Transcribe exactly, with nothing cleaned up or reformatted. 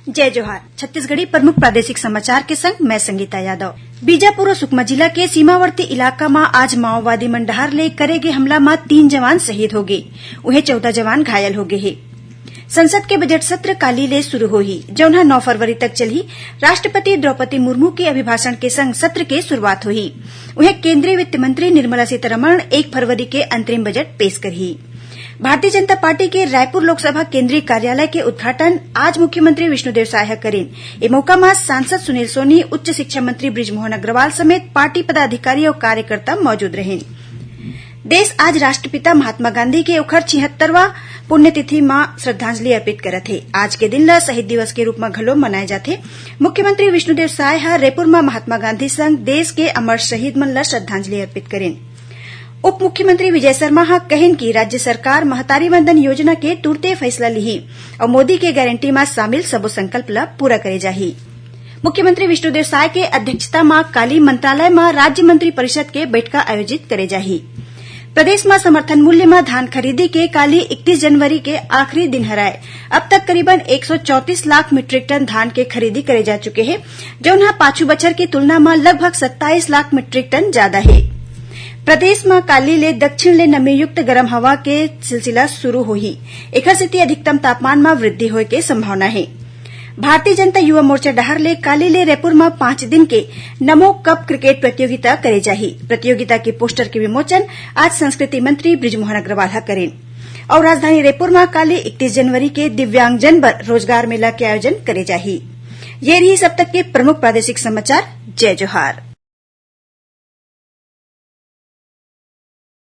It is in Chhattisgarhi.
जय जोहार। छत्तीसगढ़ी प्रमुख प्रादेशिक समाचार के संग मैं संगीता यादव। बीजापुर अउ सुकमा जिला के सीमावर्ती इलाका म आज माओवादी मन डहार ले करे गे हमला म तीन जवान शहीद होगे, उहें चौदह जवान घायल होगे हे। संसद के बजट सत्र काली ले शुरू होही, जौन ह नौ फरवरी तक चलही। राष्ट्रपति द्रौपदी मुर्मू के अभिभाषण के संग सत्र के शुरुआत होही। उहें केंद्रीय वित्त मंत्री निर्मला सीतारमण एक फरवरी के अंतरिम बजट पेश करही। भारतीय जनता पार्टी के रायपुर लोकसभा केंद्रीय कार्यालय के उद्घाटन आज मुख्यमंत्री विष्णुदेव साय ह करिन। ए मौका म सांसद सुनील सोनी, उच्च शिक्षा मंत्री बृजमोहन अग्रवाल समेत पार्टी पदाधिकारी अउ कार्यकर्ता मौजूद रहिन। देश आज राष्ट्रपिता महात्मा गांधी के ओखर छिहत्तरवां पुण्यतिथि म श्रद्धांजलि अर्पित करत हे। आज के दिन ल शहीद दिवस के रूप म घलो मनाए जाथे। मुख्यमंत्री विष्णुदेव साय ह रेपुर म महात्मा गांधी संग देश के अमर शहीद मन ल श्रद्धांजलि अर्पित करिन। उप मुख्यमंत्री विजय शर्मा ह कहिन कि राज्य सरकार महतारी वंदन योजना के तुरते फैसला लिही अउ मोदी के गारंटी म शामिल सबो संकल्प ल पूरा करे जाही। मुख्यमंत्री विष्णुदेव साय के अध्यक्षता म काली मंत्रालय म राज्य मंत्री परिषद के बैठका आयोजित करे जाही। प्रदेश म समर्थन मूल्य म धान खरीदी के काली इकतीस जनवरी के आखिरी दिन हरय। अब तक करीबन एक सौ चौंतीस लाख मीट्रिक टन धान के खरीदी करे जा चुके हे, जौन ह पाछू बछर के तुलना म लगभग सत्ताईस लाख मीट्रिक टन जादा हे। प्रदेश म काली ले दक्षिण ले नमीयुक्त गरम हवा के सिलसिला शुरू होही, एखर सेती अधिकतम तापमान म वृद्धि होय के संभावना हे। भारतीय जनता युवा मोर्चा डहार ले काली ले रायपुर म पांच दिन के नमो कप क्रिकेट प्रतियोगिता करे जाही। प्रतियोगिता के पोस्टर के विमोचन आज संस्कृति मंत्री बृजमोहन अग्रवाल ह करिन। अउ राजधानी रायपुर म काली इकतीस जनवरी के दिव्यांगजन बर रोजगार मेला के आयोजन करे जाही। ये रहिस अब तक के प्रमुख प्रादेशिक समाचार। जय जोहार।